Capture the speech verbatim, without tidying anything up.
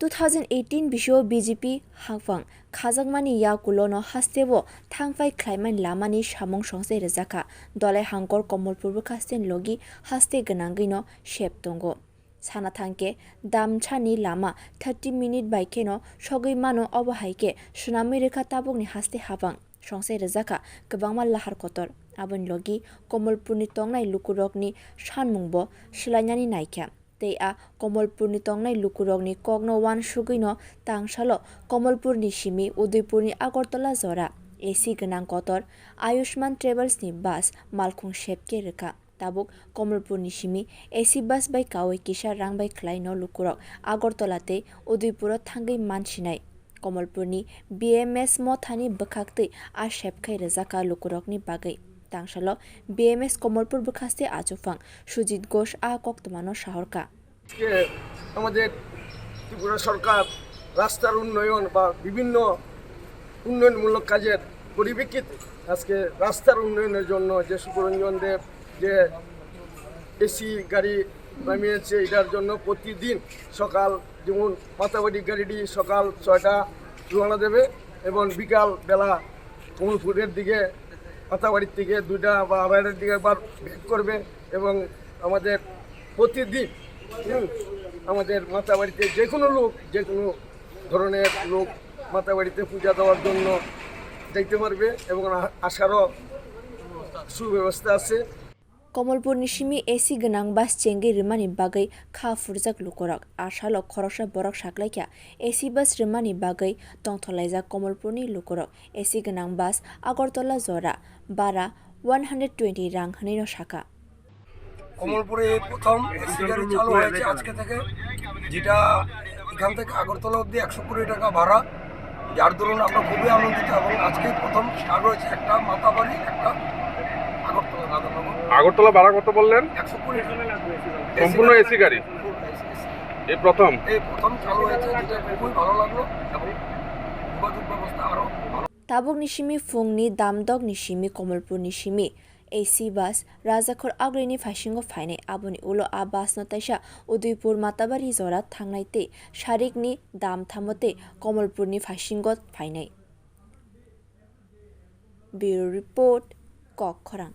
Two thousand eighteen bisio B J P hangphang khajakmani yakulono hasteo thangphai khlaimani lamani samung songchai rwjakha. Dolai hangkor Komolpur bwkhaste logi haste gwnangwino sep tongo. Sana thangkhe, damsani lama thirty minute bai kheno sogwi mano, obo hai khe swnamwi rwkha tabukni haste habang. Songchai rwjakha kwbangma lahar kotor. Aboni logi Komolpurni tongnai lukurokni sanmungbo swlainani naikha. Tei a Komolpurni tongnai lukurokni kokno uansugwino tangsalo Komolpurni simi Udaipurni Agartala jora A C gwnang kotor Ayushman Travelsni bus malkhung sepkhe rwkha. Tabuk Komolpurni simi A C bus bai kaui kisa rang bai khlaino lukurok Agartala tei Udaipuro thangwi mansinai. Komolpurni B M S mothani bwkhaktwi a sepkhai rwjakha lukurokni bagwi. Tangsalo B M S Komolpur bwkhaste achukphang Sujit Ghosh a koktwmano sahorkha. আজকে আমাদের ত্রিপুরা সরকার রাস্তার উন্নয়ন বা বিভিন্ন উন্নয়নমূলক কাজের পরিপ্রেক্ষিতে আজকে রাস্তার উন্নয়নের জন্য যে সুব্রঞ্জন দেব যে এসি গাড়ি নামিয়েছে, এটার জন্য প্রতিদিন সকাল যেমন মাতাবাড়ি গাড়িটি সকাল ছয়টা রওনা দেবে এবং বিকাল বেলা কমলপুরের দিকে মাতাবাড়ির থেকে দুইটা বা আড়াইটার দিকে একবার ব্যাক করবে এবং আমাদের প্রতিদিন, হুম, আমাদের মাতাবাড়িতে যে কোনো লোক, যে কোনো ধরনের লোক মাতাবাড়িতে পূজা দেওয়ার জন্য যাইতে পারবে এবং আ-, আসারও সুব্যবস্থা আছে। Komolpurni simi A C gwnang bus chengwi rwmani bagwi kha phurjak lukurok. A salo khoroksa borok saklaikha A C bus rwmani bagwi tongtholaijak Komolpurni lukurok. A C gwnang bus Agartala jora bara one hundred twenty rang hwnwino sakha. কমলপুরে এই প্রথম এসি গাড়ি চালু হয়েছে আজকে থেকে, যেটা এখান থেকে আগরতলা অবধি একশো কুড়ি টাকা ভাড়া, যার দরুন আমরা খুবই আনন্দিত এবং আজকেই প্রথম স্টার্ট হয়েছে একটা মাতাবাড়ি, একটা আগরতলা রাধানগর। আগরতলা ভাড়া কত বললেন? একশো কুড়ি টাকা। সম্পূর্ণ এসি গাড়ি? ফুল এসি, এসি। এই প্রথম? এই প্রথম চালু হয়েছে, যেটা খুবই ভালো লাগলো এবং যোগাযোগ ব্যবস্থা আরো ভালো। Tabukni simi phungni damdokni simi Komolpurni simi A C bus Rajakhor Agulini phaisingo phainai. Aboni ulo a bus no taisa Udaipur Matabari jora thangnai tei sarikni damthamo tei Komolpurni phaisingo phainai. Bureau Report, Kokkhorang.